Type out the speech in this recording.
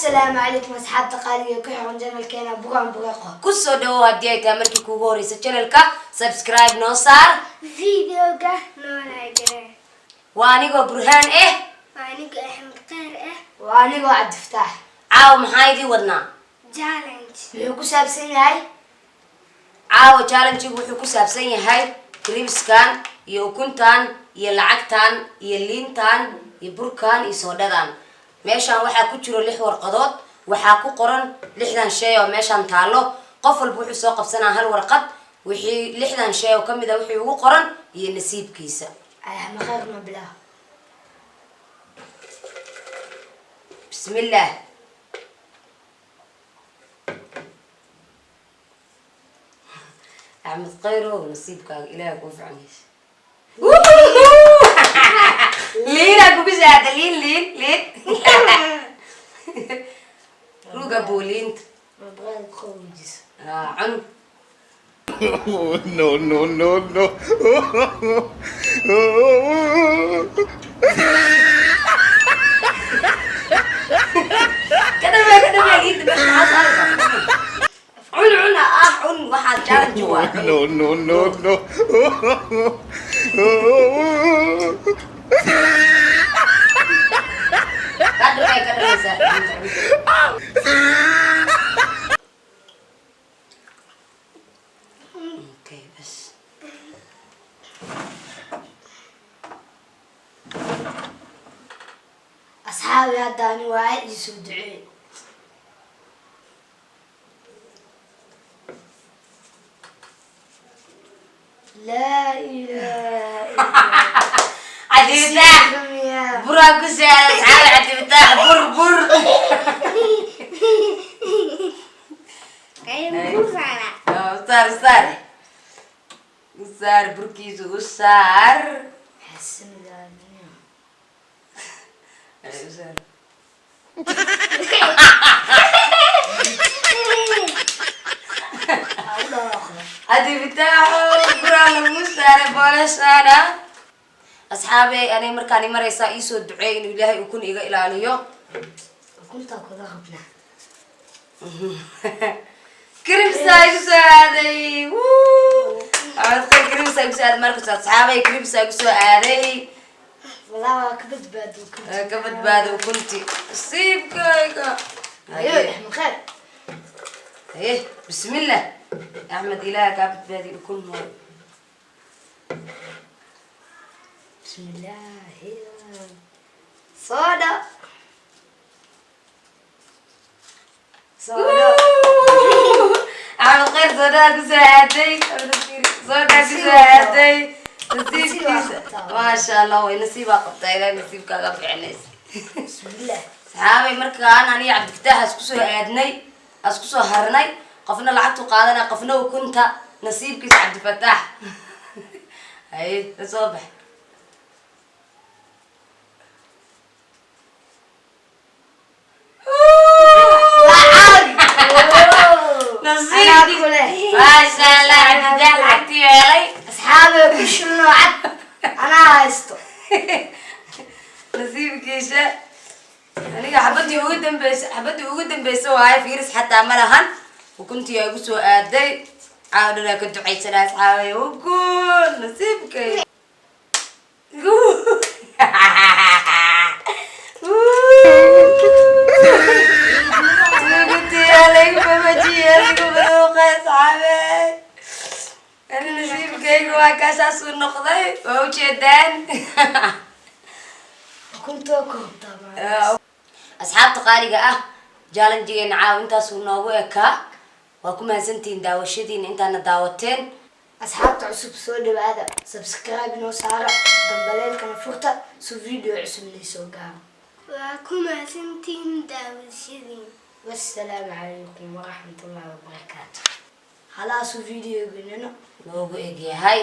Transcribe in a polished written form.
Assalaamu calaykum asxaabta qaaliga ku xiran channelkeena Burhaan Bureeqo. Kusoo dhawow haddii ay tahay markii kuugu horeysa channelka, subscribe noo saar, videoga noo like. Waa anigoo Burhaan eh. Waa aniga Axmed Kheyr ah. Waa anigoo Cabdifataax. Caawa maxaa idii wadnaa? Challenge. Muxuu ku saabsan yahay? Caawa challenge-igu wuxuu ku saabsan yahay crisps-kan iyo ukuntan iyo lacagtan iyo liintan iyo burkan iyo soodhadan. Meeshaan waxaa ku jiro lix warqadood, waxaa ku qoran lixdan shay oo meeshaan taalo. Qof walba wuxuu soo qabsanaa hal warqad, wixii lixdan shay oo kamid a wixii ugu qoran iyo nasiibkiisa. Axmed Kheyr no bilaab. Bismillaah. Axmed Khayrow, nasiibkaaga Ilaaha kuu fican yeesha. Liinaa kugu saada, liin liin liin ruga booliinta. Mabraad qowjiso. Ah, cun. No, no, no, no. Kadamee kadamee, liinta meesha maxaa saaraysaa? Cun cun ah, cun, waxaa challenge waa cun. No, no, no, no. Kadamee kadameysaa liinta, cun. Okay, bas. Asxaabi, hadda ani waa ii soo duceey. Laa ilaaha. Cabdifataax, buraa ku saara asxaabi. Cabdifataax, bur bur. Bursana. Saar saar, u saar burkiisa, u saar. U saar. Cabdifataaxo, buraa lagu saaray booleshaana. Asxaabey, anay markaan i maraysaa, iisoo duceey inuu Ilaahay ukun iga ilaaliyo. Ukuntaa kuda qabnaa. Crisps-aa igu soo aaday. Axmed, crisps-aa igu soo aaday markas. Asxaabey, crisps-aa igu soo aaday. Walaa waa ka badbaado ukunta. Ka badbaado ukunti, nasiibkayga. Ayo, Axmed Kheyr. Haye, bismillah. Axmed, Ilaah kaa badbaadiy ukun hooy. Bismillaahi. Soda soda. Axmed Kheyr, soodhadaa kusoo aaday. Soodhaa kusoo aaday nasiibkiisa, maasha Allah. Way nasiibaa qabtaa, Ilaah nasiibkaaga fiicnaysa. Bismillah. Saxaabay, markaan aniga Cabdifataax isku soo aadnay, isku soo harnay, qofna lacagtu qaadana, qofna ukunta. Nasiibkiisa Cabdifataax. Haye, la soo bax. Lacag. Nasiibkiisa. Anaa kuleh. Maasha Allah, Cabdifataax lacagtii helay. Asxaabe, ku shilno cad anaa haysto. Nasiibkiisa. Aniga xabadii ugu dambeysa, xabadii ugu dambeysa waaye, fiiris xataa ma lahan. Ukuntii ay igu soo aaday, caawa dhanaa ka ducaysanaa. Asxaabay, ukun nasiibkay. Ukuntii laygu babajiye, laygu baduuqay. Asxaabay, ani nasiibkayga waa kaasaasuu noqday, waa ujeedaan. Ukunta ku hubtaa maanta. Asxaabta qaaliga ah, challenge-igeena caawa intaasuu noogu ekaa. Waa ku mahadsantihiin daawashadiina intaana daawateen. Asxaabta cusub, soo dhawaada, subscribe noo saara, gambaleelkana furta su video cusub nay soo gaaro. Waa ku mahadsantihiin daawashadiin. Wassalaamu calaykum waraxmatullahi wabarakaatu. Halaasu videoginano noogu egyahay.